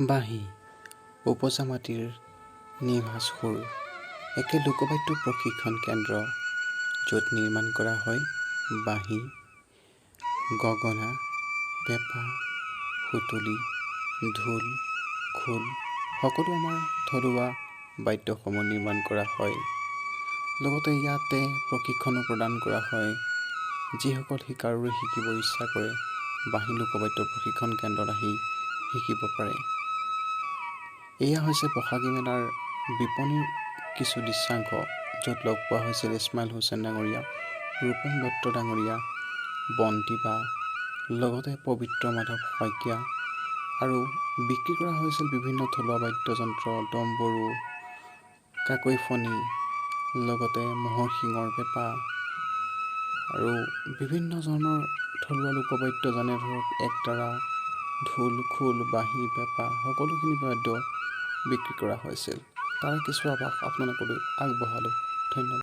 বাঁহী, ওপজা মাটিৰ নিভাঁজ সুৰ। একে লোকবাদ্য প্ৰশিক্ষণ কেন্দ্ৰ, য'ত নিৰ্মাণ কৰা হয় বাঁহী, গগনা, পেঁপা, সুতুলি, ঢোল, খোল, সকলো আমাৰ থলুৱা বাদ্যসমূহ নিৰ্মাণ কৰা হয়। লগতে ইয়াতে প্ৰশিক্ষণো প্ৰদান কৰা হয়। যিসকল শিকাৰুৱে শিকিব ইচ্ছা কৰে, বাঁহী লোকবাদ্য প্ৰশিক্ষণ কেন্দ্ৰত আহি শিকিব পাৰে। এয়া হৈছে বহাগী মেলাৰ বিপণীৰ কিছু দৃশ্যাংশ, য'ত লগ পোৱা হৈছিল ইছমাইল হুছেইন ডাঙৰীয়া, ৰূপম দত্ত ডাঙৰীয়া, বন্তি বা, লগতে পবিত্ৰ মাধৱ শইকীয়া আৰু বিক্ৰী কৰা হৈছিল বিভিন্ন থলুৱা বাদ্যযন্ত্ৰ, ডম্বৰু, কাকৈফণি, লগতে ম'হৰ শিঙৰ পেঁপা আৰু বিভিন্ন ধৰণৰ থলুৱা লোকবাদ্য, যেনে ধৰক একতাৰা, ঢোল, খোল, বাঁহী, পেঁপা, সকলোখিনি বাদ্য বিক্ৰী কৰা হৈছিল। তাৰে কিছু আভাস আপোনালোকলৈ আগবঢ়ালোঁ। ধন্যবাদ।